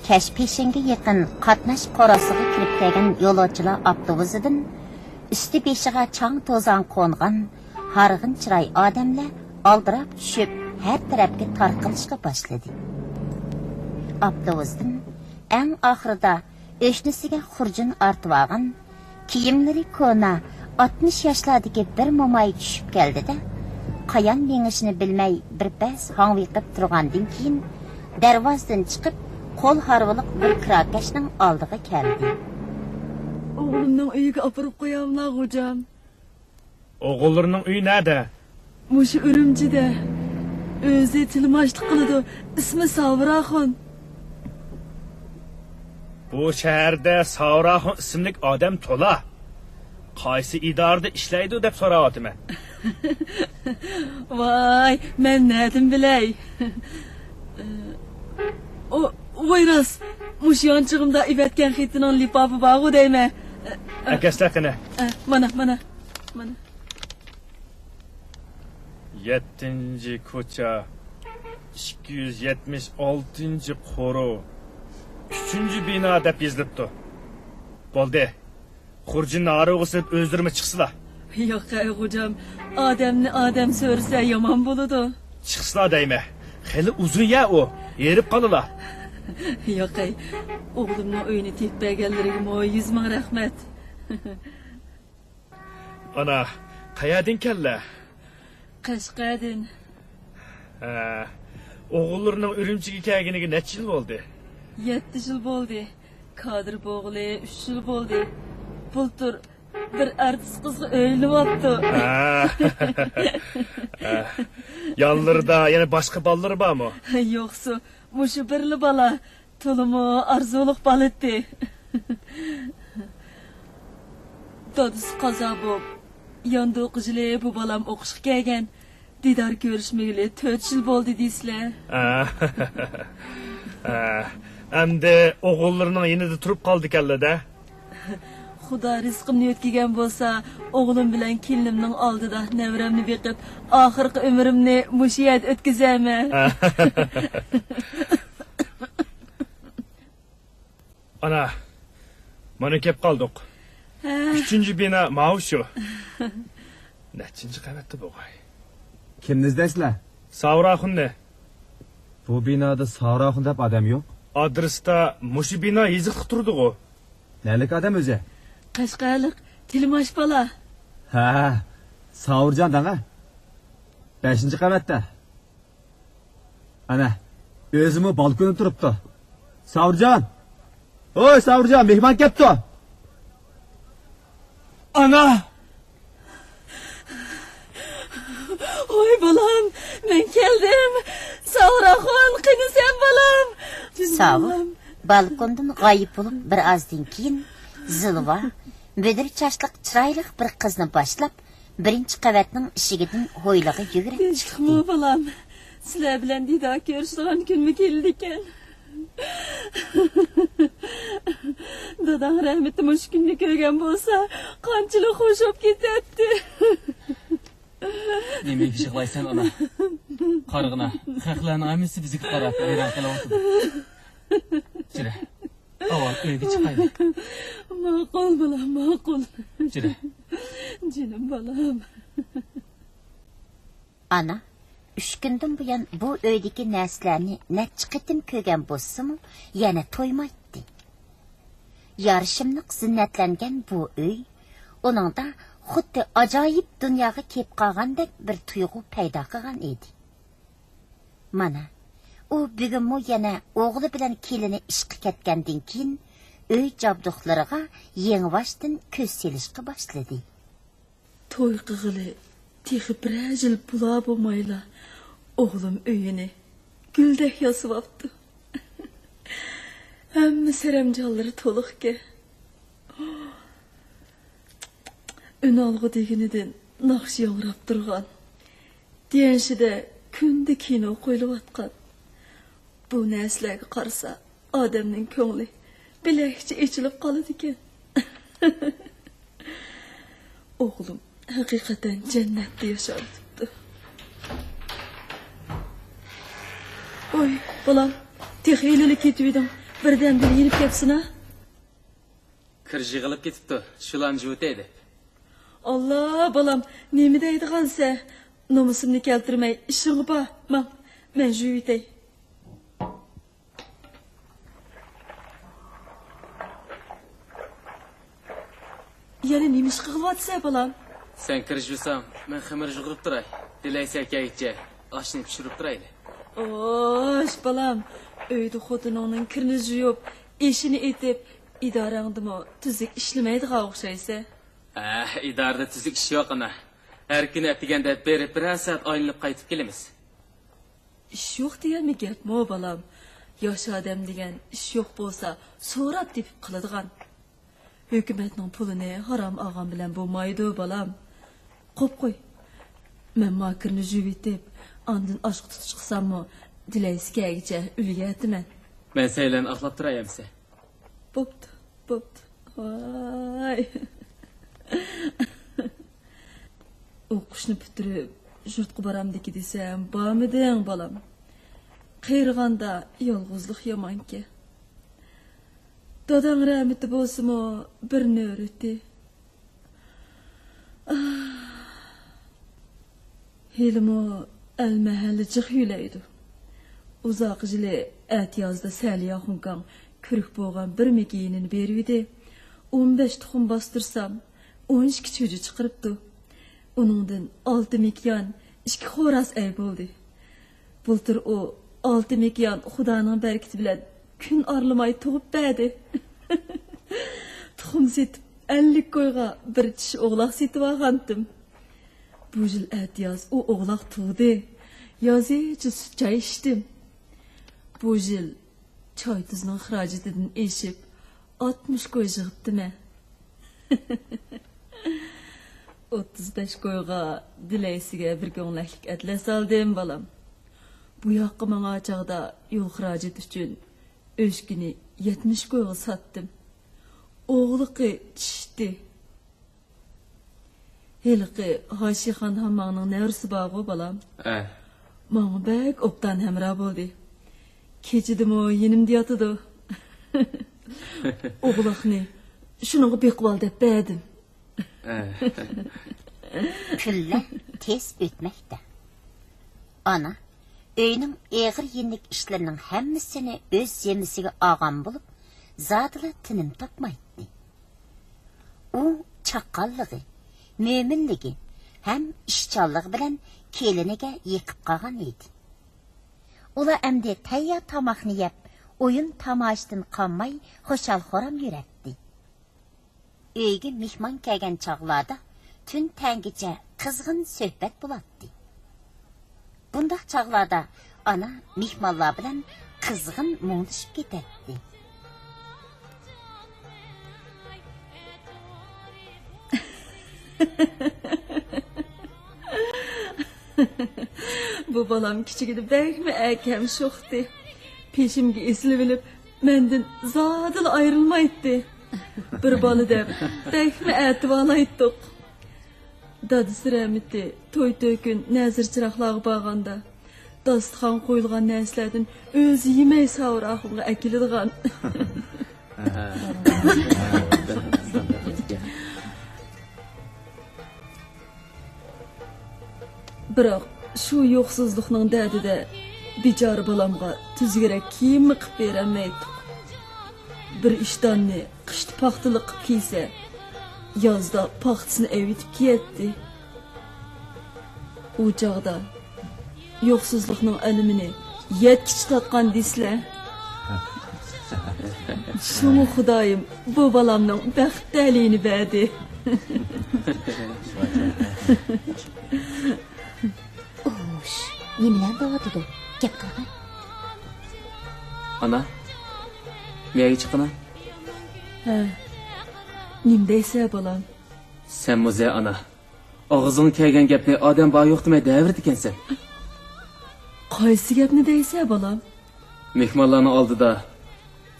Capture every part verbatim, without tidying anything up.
كەچ پېشىنگە يېقىن قاتناش قورۇسىغا كىرىپ كەلگەن يولۇچىلار ئاپتوبۇسىدىن ئۈستى بېشىغا چاڭ توزان قونغان ھارغىن چىراي ئادەملەر ئالدىراپ چۈشۈپ، ھەر تەرەپكە تارقىلىشقا باشلىدى. ئاپتوبۇستىن ئەڭ ئاخىرىدا ئۆشنىسىگە خۇرجۇن ئارتىۋالغان، كىيىملىرى كونا، ئاتمىش ياشلاردىكى بىر موماي چۈشۈپ كەلدى-دە، قايان مېڭىشىنى بىلمەي بىر پەس ھاڭۋېقىپ تۇرغاندىن كېيىن، دەرۋازىدىن چىقىپ، قول ھارۋىلىق بىر كىراكەشنىڭ ئالدىغا كەلدى. ئوغلۇمنىڭ ئۆيىگە ئاپىرىپ قوياملا، غوجام؟ ئوغۇللىرىنىڭ ئۆيى نەدە؟ مۇشۇ ئۈرۈمچىدە. ئۆزى تىلماشلىق قىلىدۇ. ئىسمى ساۋراخۇن. بۇ شەھەردە ساۋراخۇن ئىسىملىك ئادەم تولا. قايسى ئىدارىدە ئىشلەيدۇ دەپ سوراۋاتىمەن. ۋاي، مەن نەدىن بىلەي؟ ئۇ، ۋاي راست، مۇشۇ يانچۇقۇمدا ئېۋەتكەن خېتىنىڭ لىپاپى بارغۇ دەيمەن. ئەكەسلە قېنى. ئە، مانا، مانا، مانا. يەتتىنچى كوچا، ئىككى يۈز يەتمىش ئالتىنچى قورۇ، ئۈچىنچى بىنا دەپ يېزىلىپتۇ. بولدى. خۇرجۇننى ھارۋىغا سېلىپ ئۆزلىرىمۇ چىقسىلا. ياق، ئەي غوجام، ئادەمنى ئادەم سۆرىسە يامان بولىدۇ. چىقسىلا دەيمەن. خېلى ئۇزۇن يا ئۇ، ھېرىپ قالىلا. ياق، ئەي، ئوغلۇمنىڭ ئۆيىنى تېپىپ بەرگەنلىرىگىمۇ يۈز مىڭ رەھمەت. ئانا، قەيەردىن كەللە؟ قەشقەردىن. ھە، ئوغۇللىرىنىڭ ئۈرۈمچىگە كەلگىنىگە نەچچە يىل بولدى؟ يەتتە يىل بولدى. كادىر بولغىلى ئۈچ يىل بولدى. بۇلتۇر بىر ئارتىس قىزغا ئۆيلىنىۋاپتۇ. ھە. ھە. يانلىرىدا يەنە باشقا بالىلىرى بارمۇ؟ يوقسۇ، مۇشۇ بىرلا بالا. تولىمۇ ئارزۇلۇق بالا ئىدى. دادىسى قازا بوپ، ياندۇقى يىلى بۇ بالام ئوقۇشقا كەلگەن. دىدار كۆرۈشمىگىلى تۆت يىل بولدى دېسىلە. ئە، ئە، ئەمدى ئوغۇللىرىنىڭ يېنىدا تۇرۇپ قالدىكەنلە-دە. خۇدا رىزقىمنى يۆتكىگەن بولسا، ئوغلۇم بىلەن كېلىنىمنىڭ ئالدىدا نەۋرەمنى بېقىپ، ئاخىرقى ئۆمرۈمنى مۇشۇ يەردە ئۆتكۈزەرمەن. ئانا، مانا كەپ قالدۇق. ھە. ئۈچىنچى بىنا ماۋۇ شۇ. نەچچىنچى قەۋەتتە بوغاي؟ كىمنى ئىزدەيسىلەر؟ ساۋراخۇننى. بۇ بىنادا ساۋراخۇن دەپ ئادەم يوق. ئادرېستا مۇشۇ بىنا يېزىقلىق تۇرىدىغۇ. نەلىك ئادەم ئۆزى؟ قەشقەرلىق تىلماش بالا. ھە، ساۋۇرجان دەڭە. بەشىنچى قەۋەتتە. ئەنە، ئۆزىمۇ بالكوندا تۇرۇپتۇ. ساۋۇرجان! ھوي، ساۋۇرجان، مېھمان كەپتۇ! ئانا! ھوي، بالام، مەن كەلدىم. ساۋراخۇن، قېنى سەن، بالام؟ جېنىم ساۋۇر بالام. بالكوندىن غايىب بولۇپ بىر ئازدىن كېيىن، زىلۋا، مۈدۈر چاچلىق چىرايلىق بىر قىزنى باشلاپ، بىرىنچى قەۋەتنىڭ ئىشىكىدىن ھويلىغا يۈگۈرۈپ چىقتى. تىنچلىقمۇ، بالام؟ سىلەر بىلەن دىدار كۆرۈشىدىغان كۈنمۇ كېلىدىكەن. داداڭ رەھمىتى مۇشۇ كۈننى كۆرگەن بولسا، قانچىلىك خۇش بولۇپ كېتەتتى. نېمە يىغلايسەن، ئانا؟ قارىغىنا، خەقلەرنىڭ ھەممىسى بىزگە قاراپ ھەيران قېلىۋاتىدۇ. جۈرە، ئاۋۋال ئۆيگە چىقايلى. ماقۇل، بالام، ماقۇل. جۈرە. جېنىم بالام. ئانا ئۈچ كۈندىن بۇيان بۇ ئۆيدىكى نەرسىلەرنى نەچچە قېتىم كۆرگەن بولسىمۇ، يەنە تويمايتتى. يارىشىملىق زىننەتلەنگەن بۇ ئۆي ئۇنىڭدا خۇددى ئاجايىپ دۇنياغا كېلىپ قالغاندەك بىر تۇيغۇ پەيدا قىلغان ئىدى. مانا، ئۇ بۈگۈنمۇ يەنە ئوغلى بىلەن كېلىنى ئىشقا كەتكەندىن كېيىن، ئۆي جابدۇقلىرىغا يېڭىباشتىن كۆز سېلىشقا باشلىدى. توي قىلغىلى تېخى بىرەر يىل بولا بولمايلا، ئوغلۇم ئۆيىنى گۈلدەك ياسىۋاپتۇ. ھەممە سەرەمجانلىرى تولۇقكەن. ئۈنئالغۇ دېگىنىدىن ناخشا ياڭراپ تۇرغان. ديەنشىدە كۈندە كىنو قويۇلۇۋاتقان. بۇ نەرسىلەرگە قارىسا، ئادەمنىڭ كۆڭلى بىلەكچە ئېچىلىپ قالىدىكەن. ئوغلۇم ھەقىقەتەن جەننەتتە ياشاۋېتىپتۇ. ۋوي، بالام، تېخى ھېلىلا كېتىۋىدىڭ، بىردەمدىلا يېنىپ كەپسىنا. كىر يىغىلىپ كېتىپتۇ، شۇلارنى جۇۋۇتاي دەپ. ئاللا، بالام، نېمە دەيدىغانسەن؟ نومۇسۇمنى كەلتۈرمەي، ئىشىڭغا بار، ماڭ، مەن جۇۋۇتاي. يەنە نېمە ئىش قىلىۋاتىسەن، بالام؟ سەن كىر جۇساڭ، مەن خېمىر يۇغۇرۇپ تۇراي. دىلەيسە كەلگىچە ئاشنى پىشۇرۇپ تۇرايلى. ئوش، بالام، ئۆيدە خوتۇنۇڭنىڭ كىرىنى جۇيۇپ، ئېشىنى ئېتىپ، ئىدارەڭدىمۇ تۈزۈك ئىشلىمەيدىغان ئوخشايسەن. ھە، ئىدارىدە تۈزۈك ئىش يوق، ئانا. ھەر كۈنى ئەتىگەندە بېرىپ بىرەر سائەت ئايلىنىپ قايتىپ كېلىمىز. ئىش يوق دېگەنمۇ گەپمۇ، بالام؟ ياش ئادەم دېگەن ئىش يوق بولسا، سوراپ تېپىپ قىلىدىغان. ھۆكۈمەتنىڭ پۇلىنى ھارام ئالغان بىلەن بولمايدۇ، بالام. قوپ قوي. مەن ما كىرنى جۇۋۇۋېتىپ، ئاندىن ئاشقا تۇتۇش قىلساممۇ، دىلەيسە كەلگىچە ئۈلگۈرەتتىمەن. مەن سەيلەن ئاقلاپ تۇراي ئەمسە. بوپتۇ، بوپتۇ. ۋاي. ئوقۇشنى پۈتتۈرۈپ، يۇرتقا بارامدىكى دېسەم، بارمىدىڭ، بالام. قېرىغاندا يالغۇزلۇق يامانكەن. داداڭ رەھمىتى بولسىمۇ، بىر نۆرىتى. ئاھ. ھېلىمۇ ئەل-مەھەللە جىق يۆلەيدۇ. ئۇزاق يىلى ئەتىيازدا سەلىيە خۇڭكاڭ كۆرۈك بولغان بىر مېكىيىنىنى بېرىۋىدى. ئون بەش تۇخۇم باستۇرسام، ئون ئىككى چۈجە چىقىرىپتۇ. ئۇنىڭدىن ئالتە مېكىيان، ئىككى خوراز ئەي بولدى. بۇلتۇر ئۇ ئالتە مېكىيان خۇدانىڭ بەرىكىتى بىلەن كۈن ئارىلىماي تۇغۇپ بەردى. تۇخۇم سېتىپ، ئەللىك كويغا بىر چىشى ئوغلاق سېتىۋالغانتىم. بۇ يىل ئەتىياز ئۇ ئوغلاق تۇغدى. يازىچە سۈت چاي ئىچتىم. بۇ يىل چاي-تۇزنىڭ خىراجىتىدىن ئېشىپ، ئاتمىش كوي يىغىپتىمەن. ئوتتۇز بەش كويغا دىلەيسىگە بىر كۆڭلەكلىك ئەتلەس ئالدىم، بالام. بۇ ياققا ماڭار چاغدا يول خىراجىتى ئۈچۈن ئۆچكىنى يەتمىش كويغا ساتتىم. ئوغلىقى چىشتى. ھېلىقى ھاشىخان ھامماڭنىڭ نەۋرىسى بارغۇ، بالام. ئە. ماڭا بەك ئوبدان ھەمراھ بولدى. كېچىدىمۇ يېنىمدا ياتىدۇ. ئوغلاقنى شۇنىڭغا بېقىۋال دەپ بەردىم. ئە. كۈنلەر تېز ئۆتمەكتە. ئانا ئۆينىڭ ئېغىر يېنىك ئىشلىرىنىڭ ھەممىسىنى ئۆز زىممىسىگە ئالغان بولۇپ، زادىلا تىنىم تاپمايتتى. ئۇ چاققانلىقى، مۆمىنلىكى ھەم ئىشچانلىقى بىلەن كېلىنىگە يېقىپ قالغان ئىدى. ئۇلار ئەمدى تەييار تاماقنى يەپ، ئويۇن تاماشىدىن قالماي خۇشال-خۇرام يۈرەتتى. ئۆيگە مېھمان كەلگەن چاغلاردا تۈن تەڭگىچە قىزغىن سۆھبەت بولاتتى. بۇنداق چاغلاردا ئانا مېھمانلار بىلەن قىزغىن مۇڭدىشىپ كېتەتتى. بۇ بالام كىچىكىدە بەكمۇ ئەركەم شوختى. پېشىمگە ئېسىلىۋېلىپ، مەندىن زادىلا ئايرىلمايتتى. بىر بالا دەپ بەكمۇ ئەتىۋالايتتۇق. دادىسى رەھمىتى توي-تۆكۈن، نەزىر-چىراغلارغا بارغاندا، داستىخانغا قويۇلغان نەرسىلەردىن ئۆزى يېمەي ساۋۇر ئاخۇنغا ئەكېلىدىغان. بىراق، شۇ يوقسۇزلۇقنىڭ دەردىدە بىچارە بالامغا تۈزۈكرەك كىيىممۇ قىلىپ بېرەلمەيتتۇق. بىر ئىشتاننى قىشتا پاختىلىق قىلىپ كىيسە، يازدا پاختىسىنى ئەۋېتىپ كىيەتتى. ئۇ چاغدا يوقسۇزلۇقنىڭ ئەلىمىنى يەتكۈچە تارتقان دېسىلە. شۇڭا خۇدايىم بۇ بالامنىڭ بەخت تەلىيىنى بەردى. ئوش، نېمىلەر بولۇۋاتىدۇ؟ گەپ قىلغىن. ئانا، نەگە چىققىنا؟ ھە، نېمە دەيسە، بالام؟ سەن مۇزە ئانا. ئاغزىڭغا كەلگەن گەپنى ئادەم بار يوق دېمەي دەۋېرىدىكەنسەن. قايسى گەپنى دەيسە، بالام؟ مېھمانلارنىڭ ئالدىدا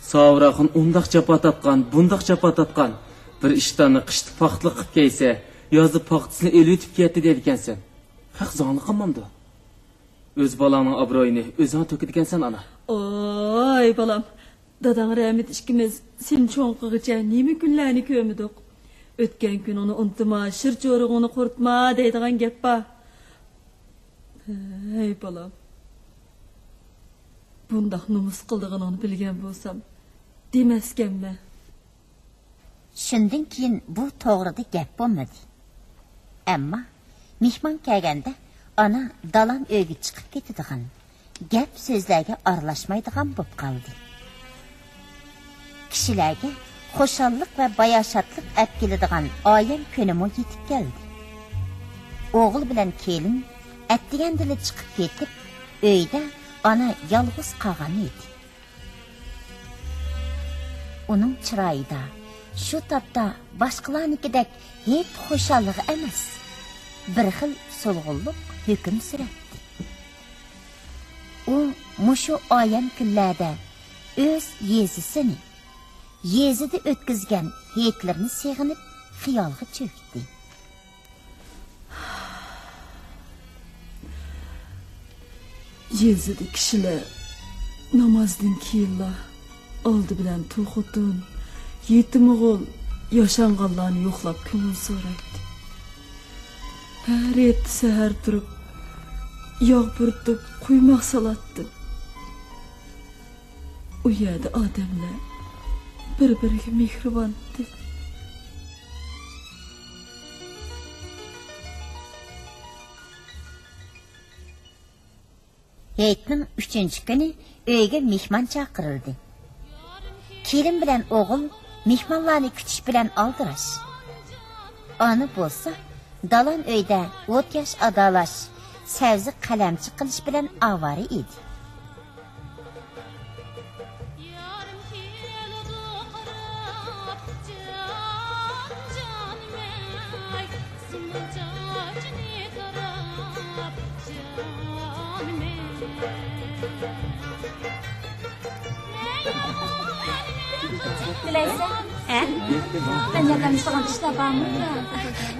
ساۋۇر ئاخۇن ئۇنداق جاپا تارتقان، بۇنداق جاپا تارتقان، بىر ئىشتاننى قىشتا پاختىلىق قىلىپ كىيسە، يازدا پاختىسىنى ئېلىۋېتىپ كىيەتتى دەيدىكەنسەن. خەق زاڭلىق قالمامدۇ؟ ئۆز بالاڭنىڭ ئابرۇيىنى ئۆزۈڭ تۆكىدىكەنسەن، ئانا. ئاي، بالام، داداڭ رەھمىتى ئىككىمىز سېنى چوڭ قىلغىچە نېمە كۈنلەرنى كۆرمىدۇق. ئۆتكەن كۈنۈڭنى ئۇنتۇما، شىر چورۇقۇڭنى قۇرۇتما دەيدىغان گەپ بار. ھەي، بالام. بۇنداق نومۇس قىلىدىغىنىڭنى بىلگەن بولسام، دېمەسكەنمەن. شۇندىن كېيىن بۇ توغرىدا گەپ بولمىدى. ئەمما مېھمان كەلگەندە ئانا دالان ئۆيگە چىقىپ كېتىدىغان، گەپ سۆزلەرگە ئارىلاشمايدىغان بولۇپ قالدى. كىشىلەرگە خۇشاللىق ۋە باياشاتلىق ئەپ كېلىدىغان ئايەم كۈنىمۇ يېتىپ كەلدى. ئوغۇل بىلەن كېلىن ئەتىگەندىلا چىقىپ كېتىپ، ئۆيدە ئانا يالغۇز قالغان ئىدى. ئۇنىڭ چىرايىدا شۇ تاپتا باشقىلارنىڭكىدەك ھېيت خۇشاللىقى ئەمەس، بىر خىل سولغۇنلۇق ھۆكۈم سۈرەتتى. ئۇ مۇشۇ ئايەم كۈنلەردە ئۆز يېزىسىنى، يېزىدا ئۆتكۈزگەن ھېيتلىرىنى سېغىنىپ خىيالغا چۆكتى. يېزىدا كىشىلەر نامازدىن كېيىنلا ئالدى بىلەن تۇل خوتۇن، يېتىم ئوغۇل، ياشانغانلارنى يوقلاپ كۆڭۈل سورايتتى. ھەر ئېتى سەھەر تۇرۇپ، ياغ پۈرتۈپ، قۇيماق سالاتتى. ئۇ يەردە ئادەملەر بىر-بىرىگە مېھرىبانتى. ھېيتنىڭ ئۈچىنچى كۈنى ئۆيگە مېھمان چاقىرىلدى. كېلىن بىلەن ئوغۇل مېھمانلارنى كۈتۈش بىلەن ئالدىراش. ئانا بولسا دالان ئۆيدە ئوت-ياش ئادالاش، سەۋزە قەلەمچە قىلىش بىلەن ئاۋارە ئىدى. تىلەيسەن؟ ھە؟ مەن ياردەملىشىدىغان ئىشلار بارمۇ؟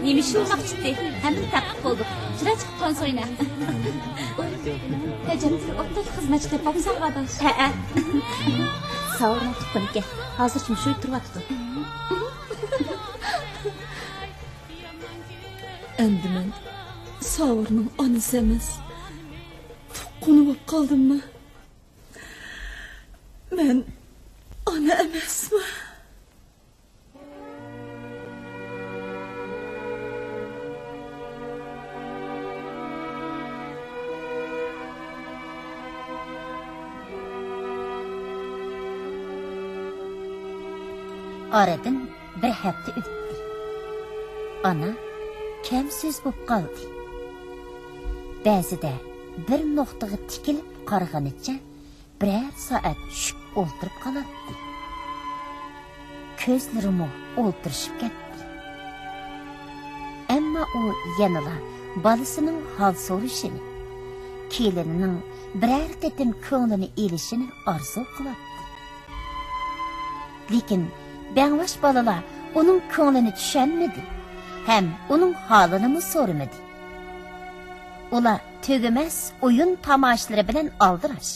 نېمە ئىش بولماقچىدى؟ ھەممىنى تارقىتىپ بولدۇق. شۇراچىق تونس ئوينا. ئەجەب، ئوبدان خىزمەتچى تېپىپسەن، ئاداش. ھەئە. ساۋۇرنىڭ تۇغقىنىكەن. ھازىرچە مۇشۇ يەردە تۇرۇۋاتىدۇ. ئەمدى مەن ساۋۇرنىڭ ئانىسى ئەمەس، تۇغقىنى بولۇپ قالدىممۇ؟ مەن ئانا ئەمەسمۇ؟ ئارىدىن بىر ھەپتە ئۆتتى. ئانا كەم سۆز بولۇپ قالدى. بەزىدە بىر نۇقتىغا تىكىلىپ قارىغىنىچە بىرەر سائەت چۈشۈپ ئولتۇرۇپ قالاتتى. كۆزلىرىمۇ ئولتۇرۇشۇپ كەتتى. ئەمما ئۇ يەنىلا بالىسىنىڭ ھال سورىشىنى، كېلىنىنىڭ بىرەر قېتىم كۆڭلىنى ئېلىشىنى ئارزۇ قىلاتتى. لېكىن بەڭباش بالىلار ئۇنىڭ كۆڭلىنى چۈشەنمىدى ھەم ئۇنىڭ ھالىنىمۇ سورىمىدى. ئۇلار تۈگىمەس ئويۇن تاماشىلىرى بىلەن ئالدىراش.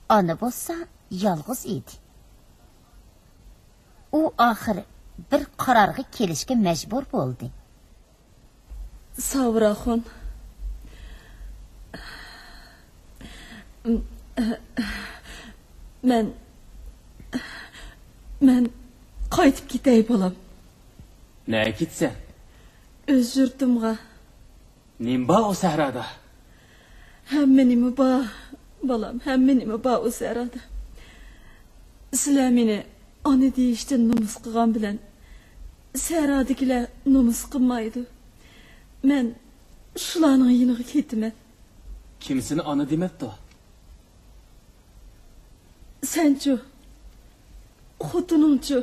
ئانا بولسا يالغۇز ئىدى. ئۇ ئاخىر بىر قارارغا كېلىشكە مەجبۇر بولدى. ساۋۇر ئاخۇن، مەن، مەن قايتىپ كېتەي، بالام. نەگە كېتىسەن؟ ئۆز يۇرتۇمغا. نېمە بار ئۇ سەھرادا؟ ھەممە نېمە بار، بالام، ھەممە نېمە بار ئۇ سەھرادا. سىلەر مېنى ئانا دېيىشتىن نومۇس قىلغان بىلەن سەھرادىكىلەر نومۇس قىلمايدۇ. مەن شۇلارنىڭ يېنىغا كېتىمەن. كىم سېنى ئانا دېمەپتۇ؟ سەنچۇ؟ خوتۇنۇڭچۇ؟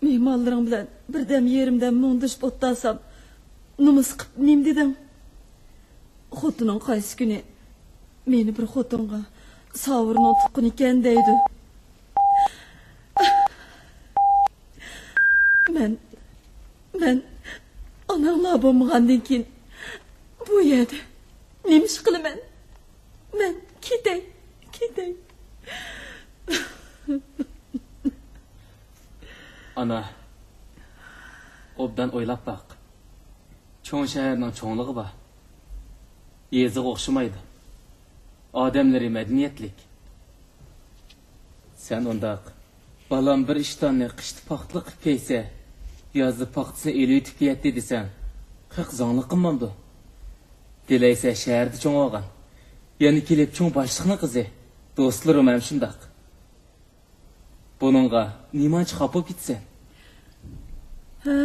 مېھمانلىرىڭ بىلەن بىردەم يېرىمدەم مۇڭدىشىپ ئولتۇرسام، نومۇس قىپ نېمە دېدىڭ؟ خوتۇنۇڭ قايسى كۈنى مېنى بىر خوتۇنغا ساۋۇرنىڭ تۇغقىنىكەن دەيدۇ. مەن، مەن ئاناڭلار بولمىغاندىن كېيىن بۇ يەردە نېمە ئىش قىلىمەن؟ مەن كېتەي، كېتەي. ئانا، ئوبدان ئويلاپ باق. چوڭ شەھەرنىڭ چوڭلۇقى بار. يېزىغا ئوخشىمايدۇ. ئادەملىرى مەدەنىيەتلىك. سەن ئۇنداق، بالام بىر ئىشتاننى قىشتا پاختىلىق قىلىپ كىيسە، يازدا پاختىسىنى ئېلىۋېتىپ كېتەتتى دېسەڭ، قىرىق زاڭلىق قىلمامدۇ؟ دېلەيسە شەھەردە چوڭ بولغان. يەنە كېلىپ چوڭ باشلىقنىڭ قىزى. دوستلىرىم ھەم شۇنداق. بۇنىڭغا نېمانچە خاپا بولۇپ كېتىسەن؟ ھە،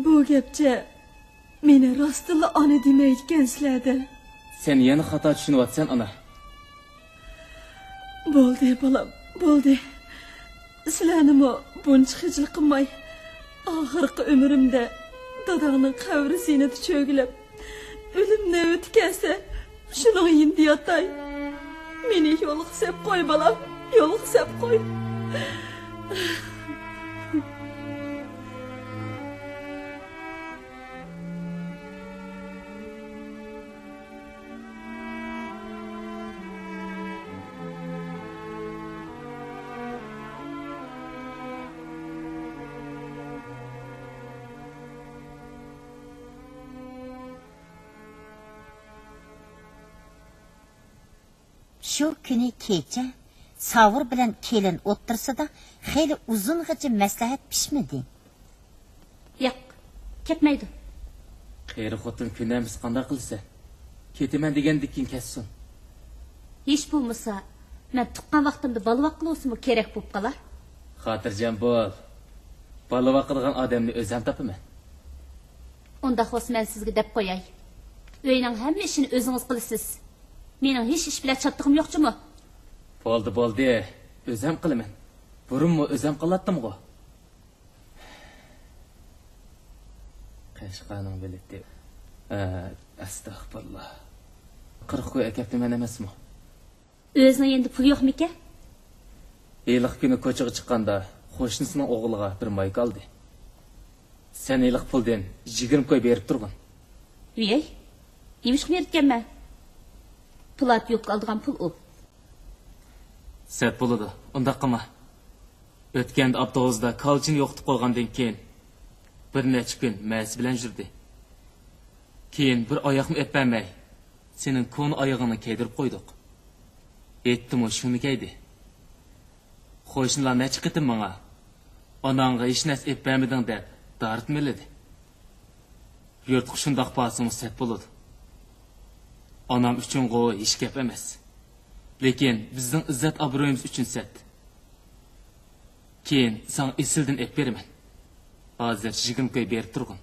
بۇ گەپچە مېنى راستتىنلا ئانا دېمەيدىكەنسىلەر-دە. سەن يەنە خاتا چۈشىنىۋاتىسەن، ئانا. بولدى، بالام، بولدى. سىلەرنىمۇ بۇنچە خىجىل قىلماي، ئاخىرقى ئۆمرۈمدە داداڭنىڭ قەبرىسى يېنىدا چۆگىلەپ، ئۆلۈم نۆۋىتى كەلسە، شۇنىڭ يېنىدا ياتاي. مېنى يولغا سەپ قوي، بالام، يولغا سەپ قوي. شۇ كۈنى كېچە ساۋۇر بىلەن كېلىن ئوتتۇرىسىدا خېلى ئۇزۇنغىچە مەسلىھەت پىشمىدى. ياق، كەتمەيدۇ. قېرى خوتۇن كۆنەلمىسە قانداق قىلىسەن؟ كېتىمەن دېگەندىن كېيىن كەتسۇن. ھېچ بولمىسا، مەن تۇغقان ۋاقتىمدا بالا باققىلى بولسىمۇ كېرەك بولۇپ قالار. خاتىرجەم بول. بالا باقىدىغان ئادەمنى ئۆزۈم تاپىمەن. ئۇنداق بولسا مەن سىزگە دەپ قوياي. ئۆينىڭ ھەممە ئىشىنى ئۆزىڭىز قىلىسىز. مېنىڭ ھېچ ئىش بىلەن چاتىقىم يوق جۇمۇ. بولدى، بولدى. ئۆزۈم قىلىمەن. بۇرۇنمۇ ئۆزۈم قىلاتتىمغۇ. قەشقەرنىڭ بېلىتى. ئە، ئەستەغپۇرۇللا. قىرىق كوي ئەكەپتىمەن ئەمەسمۇ؟ ئۆزىنىڭ يېنىدا پۇل يوقمىكەن؟ ھېلىقى كۈنى كوچىغا چىققاندا قوشنىسىنىڭ ئوغلىغا بىر مايكا ئالدى. سەن ھېلىقى پۇلدىن يىگىرمە كوي بېرىپ تۇرغىن. ۋىي، نېمىشقا بېرىدىكەنمەن؟ پولات يوپكا ئالىدىغان پۇل ئۇ. سەت بولىدۇ، ئۇنداق قىلما. ئۆتكەندە ئاپتوبۇستا كالچىنى يوقىتىپ قويغاندىن كېيىن، بىر نەچچە كۈن مەسە بىلەن يۈردى. كېيىن بىر ئاياغمۇ ئېلىپ بەرمەي، سېنىڭ كونا ئايىغىڭنى كىيدۈرۈپ قويدۇق. ھېيتتىمۇ شۇنى كىيدى. قوشنىلار نەچچە قېتىم ماڭا، «ئاناڭغا ھېچ نەرسە ئېلىپ بەرمىدىڭ» دەپ دارىتمىلىدى. يۇرتقا شۇنداق بارسىمۇ سەت بولىدۇ. ئانام ئۈچۈنغۇ ھېچ گەپ ئەمەس. لېكىن بىزنىڭ ئىززەت-ئابرۇيىمىز ئۈچۈن سەت. كېيىن ساڭا ئېسىلدىن ئېلىپ بېرىمەن. ھازىر يىگىرمە كوي بېرىپ تۇرغىن.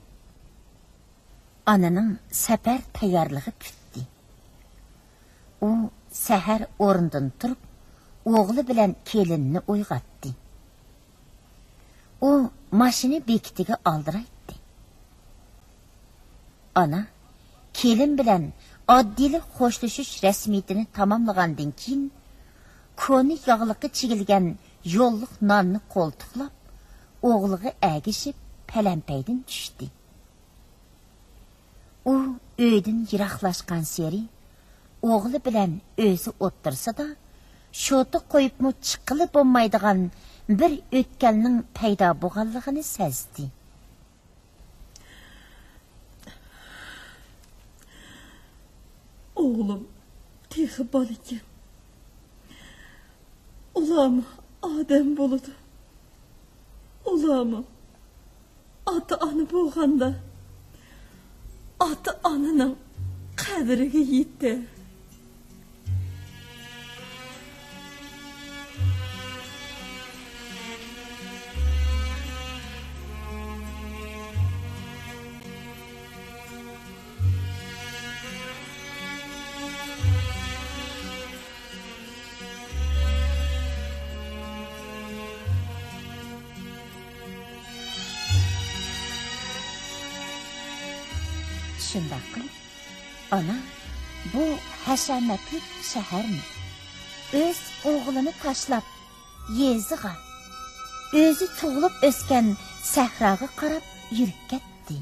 ئانىنىڭ سەپەر تەييارلىقى پۈتتى. ئۇ سەھەر ئورنىدىن تۇرۇپ، ئوغلى بىلەن كېلىنىنى ئويغاتتى. ئۇ ماشىنا بېكىتىگە ئالدىرايتتى. ئانا كېلىن بىلەن ئاددىيلا خوشلىشىش رەسمىيىتىنى تاماملىغاندىن كېيىن، كونا ياغلىقى چىگىلگەن يوللۇق ناننى قولتۇقلاپ، ئوغلىغا ئەگىشىپ پەلەمپەيدىن چۈشتى. ئۇ ئۆيدىن يىراقلاشقانسېرى، ئوغلى بىلەن ئۆزى ئوتتۇرىسىدا شوتا قويۇپمۇ چىققىلى بولمايدىغان بىر ئۆتكەلنىڭ پەيدا بولغانلىقىنى سەزدى. ئوغلۇم تېخى بالىكەن. ئۇلارمۇ ئادەم بولىدۇ. ئۇلارمۇ ئاتا-ئانا بولغاندا، ئاتا-ئانىنىڭ قەدرىگە يېتەر. شۇنداققۇ، ئانا، بۇ ھەشەمەتلىك شەھەرنى، ئۆز ئوغلىنى تاشلاپ، يېزىغا، ئۆزى تۇغۇلۇپ ئۆسكەن سەھراغا قاراپ يۈرۈپ كەتتى.